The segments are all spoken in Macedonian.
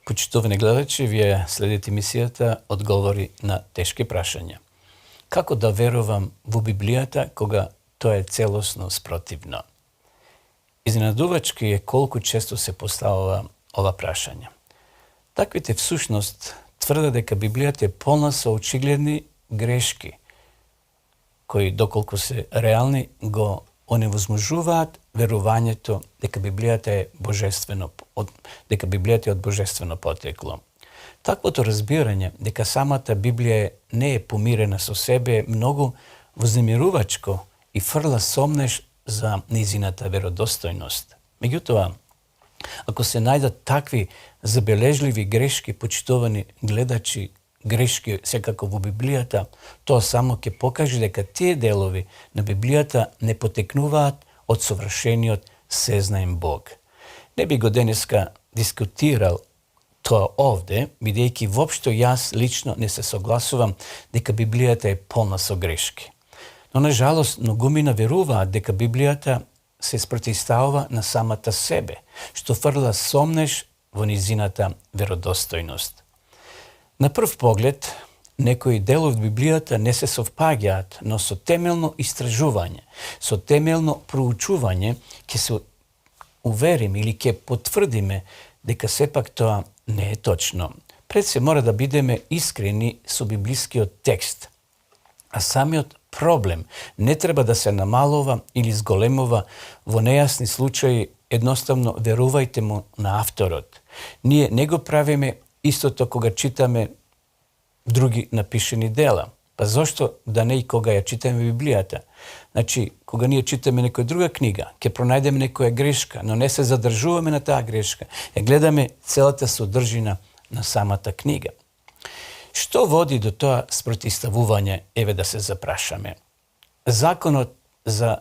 Почитувани гледачи, вие следите емисијата Одговори на тешки прашања. Како да верувам во Библијата кога тоа е целосно спротивно? Изненадувачки е колку често се поставува ова прашање. Таквите всушност тврдат дека Библијата е полна со очигледни грешки, кои доколку се реални го оневозможуваат верувањето дека Библијата е од божествено потекло. Таквото разбирање дека самата Библија не е помирена со себе е многу вознемирувачко и фрла сомнеш за низината веродостојност. Меѓутоа, ако се најдат такви забележливи грешки, почитувани гледачи, грешки секако во Библијата, тоа само ќе покаже дека тие делови на Библијата не потекнуваат од совршениот сезнаем Бог. Не би го денеска дискутирал тоа овде, бидејќи воопшто јас лично не се согласувам дека Библијата е полна со грешки. Но на жалост многумина веруваат дека Библијата се спротивставува на самата себе, што фрла сомнеш во низината веродостојност. На прв поглед, некои делови од Библијата не се совпаѓаат, но со темелно истражување, со темелно проучување ќе се увериме или ќе потврдиме дека сепак тоа не е точно. Пред се мора да бидеме искрени со библискиот текст, а самиот проблем не треба да се намалува или зголемува во нејасни случаи, едноставно верувајте му на авторот. Ние не го правиме истото кога читаме други напишени дела. Па зошто да не и кога ја читаме Библијата? Значи, кога ние читаме некоја друга книга, ќе пронајдеме некоја грешка, но не се задржуваме на таа грешка. Ја гледаме целата содржина на самата книга. Што води до тоа спротивставување? Еве да се запрашаме. Законот за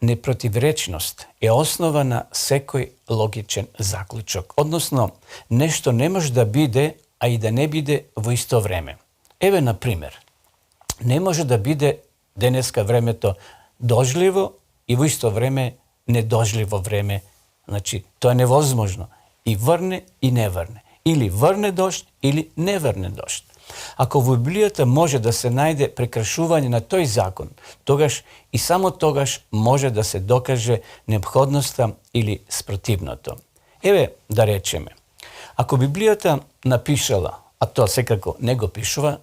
непротивречност е основа на секој логичен заклучок. Односно, нешто не може да биде, а и да не биде во исто време. Еве, на пример, не може да биде денеска времето дожливо и во исто време недожливо време. Значи, тоа е невозможно. И врне и не врне. Или врне дожд, или не врне дожд. Ако во Библијата може да се најде прекршување на тој закон, тогаш и само тогаш може да се докаже неопходноста или спротивното. Еве да речеме, ако Библијата напишала, а тоа секако не го пишува,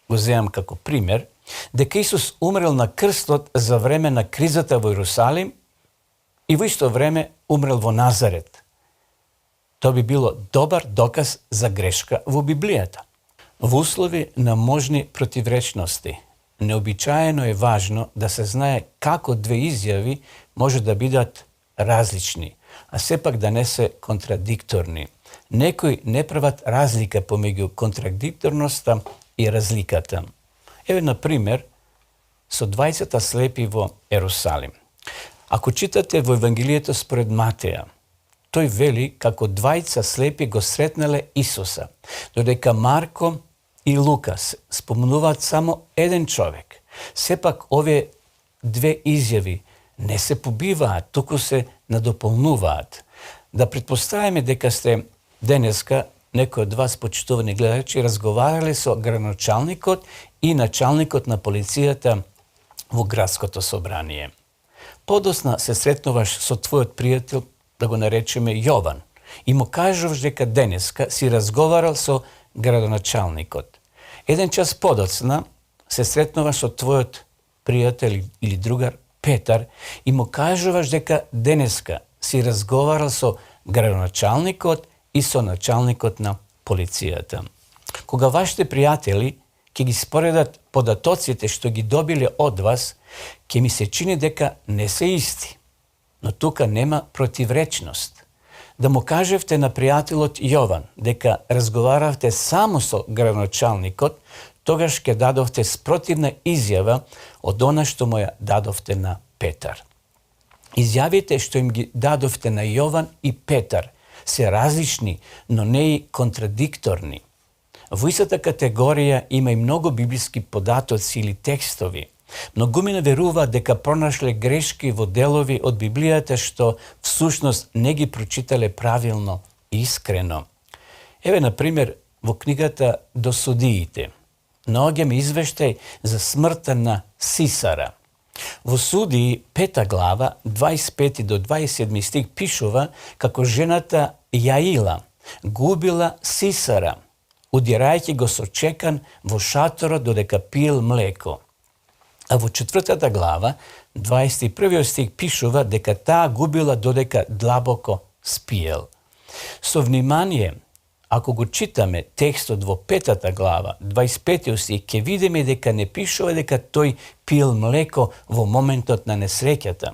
го земам како пример, дека Исус умрел на крстот за време на кризата во Иерусалим и во исто време умрел во Назарет. Тоа би било добар доказ за грешка во Библијата. Во услови на можни противречности, необичаено е важно да се знае како две изјави може да бидат различни, а сепак да не се контрадикторни. Некои не прават разлика помеѓу контрадикторноста и разликата. Еве, на пример, со двајцата слепи во Ерусалим. Ако читате во Евангелието според Матеја, тој вели како двајца слепи го сретнале Исуса, додека Марко и Лукас спомнуваат само еден човек. Сепак овие две изјави не се побиваат, туку се надополнуваат. Да предпоставиме дека сте денеска некој од вас, почитувани гледачи, разговарале со градоначалникот и началникот на полицијата во градското собрание. Подосна се сретнуваш со твојот пријател, да го наречеме Јован, и му кажуваш дека денеска си разговарал со градоначалникот. Еден час подоцна се сретнуваш со твојот пријател или другар Петар и му кажуваш дека денеска си разговарал со градоначалникот и со началникот на полицијата. Кога вашите пријатели ќе ги споредат податоците што ги добиле од вас, ќе ми се чини дека не се исти. Но тука нема противречност. Да му кажевте на пријателот Јован дека разговаравте само со градоначалникот, тогаш ќе дадовте спротивна изјава од она што му ја дадовте на Петар. Изјавите што им ги дадовте на Јован и Петар се различни, но не и контрадикторни. Во истата категорија има и многу библиски податоци или текстови. Многумина веруваат дека пронашле грешки во делови од Библијата што всушност не ги прочитале правилно и искрено. Еве, на пример, во книгата До судиите наоѓаме извештај за смртта на Сисара. Во Судии 5 глава, 25 до 27 стих пишува како жената Јаила губила Сисара, удирајќи го со чекан во шаторот додека пиел млеко. А во 4 глава, 21 стих пишува дека таа губила додека длабоко спиел. Со внимание, ако го читаме текстот во 5 глава, 25 стих, ќе видиме дека не пишува дека тој пиел млеко во моментот на несреќата.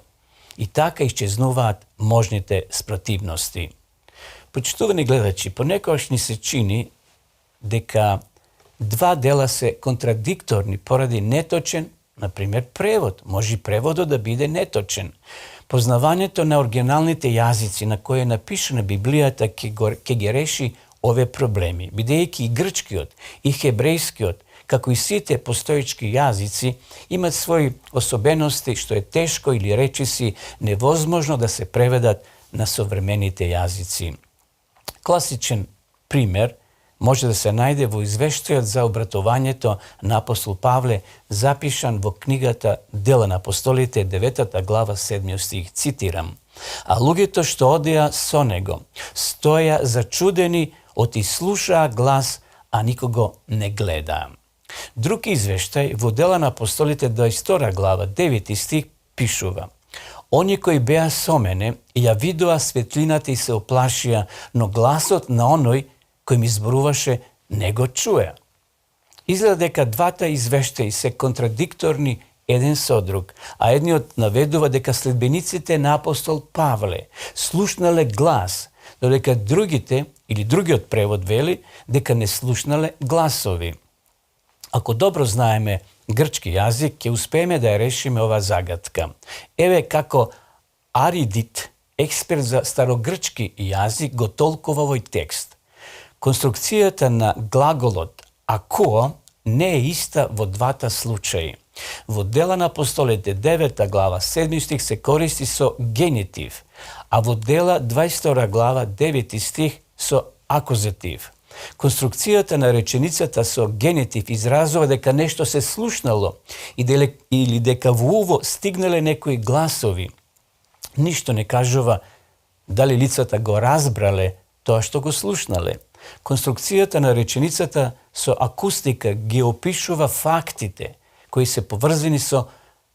И така исчезнуваат можните спротивности. Почитувани гледачи, понекогаш ни се чини дека два дела се контрадикторни поради неточен, например, превод. Може и преводот да биде неточен. Познавањето на оригиналните јазици на кои е напишана Библијата ќе ги реши овие проблеми, бидејќи и грчкиот, и хебрејскиот, како и сите постоечки јазици, имат своји особености што е тешко или речиси невозможно да се преведат на современите јазици. Класичен пример може да се најде во извештајот за обратувањето на апостол Павле, запишан во книгата Дела на апостолите, 9 глава, 7 стих, цитирам: „А луѓето што одеа со него, стоја зачудени, оти слушаа глас, а никого не гледаа.“ Друг извештај во Дела на апостолите, 22 глава, 9 стих, пишува: „Они кои беа со мене, ја видоа светлината и се оплашија, но гласот на оној кој ми зборуваше не го чуеа.“ Изгледа дека двата извештаи се контрадикторни еден со друг, а едниот наведува дека следбениците на апостол Павле слушнале глас, додека другите, или другиот превод вели, дека не слушнале гласови. Ако добро знаеме грчки јазик, ќе успееме да ја решиме ова загадка. Еве како Аридит, експерт за старогрчки јазик, го толкува овој текст. Конструкцијата на глаголот «ако» не е иста во двата случаи. Во Дела на апостолите 9 глава 7 стих се користи со генитив, а во Дела 22 глава 9 стих со акузатив. Конструкцијата на реченицата со генитив изразува дека нешто се слушнало или дека во уво стигнале некои гласови. Ништо не кажува дали лицата го разбрале тоа што го слушнале. Конструкцијата на реченицата со акустика ги опишува фактите кои се поврзани со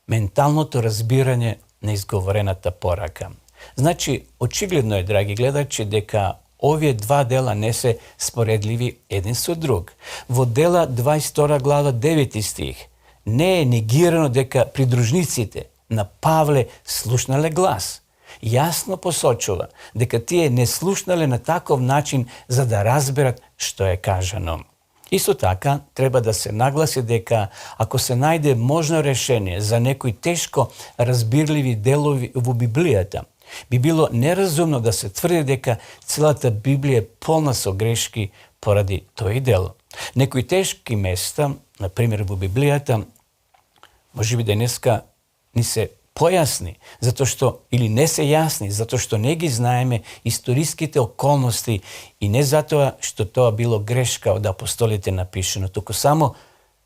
менталното разбирање на изговорената порака. Значи, очигледно е, драги гледачи, дека овие два дела не се споредливи еден со друг. Во Дела 22 глава 9 стих не е негирано дека придружниците на Павле слушнале глас. Јасно посочува дека тие не слушнале на таков начин за да разберат што е кажано. Исто така, треба да се нагласи дека ако се најде можно решение за некои тешко разбирливи делови во Библијата, би било неразумно да се тврди дека целата Библија е полна со грешки поради тој дел. Некои тешки места, например во Библијата, можеби денеска ни се појасни, затоа што, или не се јасни, затоа што не ги знаеме историските околности и не затоа што тоа било грешка од апостолите напишено, туку само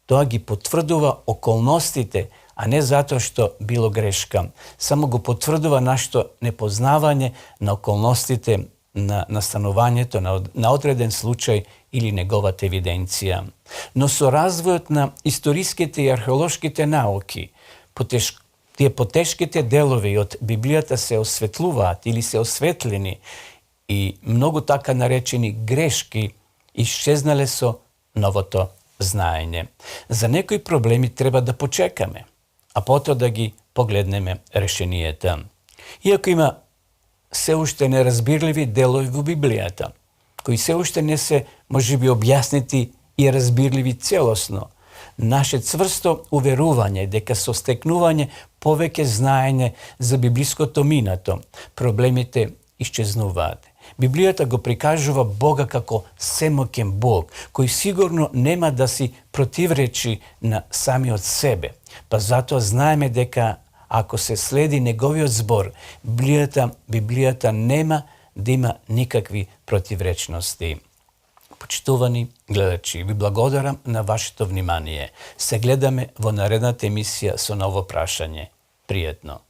тоа ги потврдува околностите, а не затоа што било грешка. Само го потврдува нашето непознавање на околностите на настанувањето на одреден случај или неговата евиденција. Но со развојот на историските и археолошките науки, тие потешките делови од Библијата се осветлуваат или се осветлени и многу така наречени грешки исчезнале со новото знаење. За некои проблеми треба да почекаме, а потоа да ги погледнеме решенијата. Иако има се уште неразбирливи делови во Библијата, кои се уште не се можеби објаснети и разбирливи целосно, наше цврсто уверување дека со стекнување повеќе знаење за библиското минато, проблемите исчезнуваат. Библијата го прикажува Бога како семоќен Бог, кој сигурно нема да си противречи на самиот себе. Па затоа знаеме дека ако се следи неговиот збор, Библијата нема да има никакви противречности. Почитувани гледачи, ви благодарам на вашето внимание. Се гледаме во наредната емисија со ново прашање. Пријатно!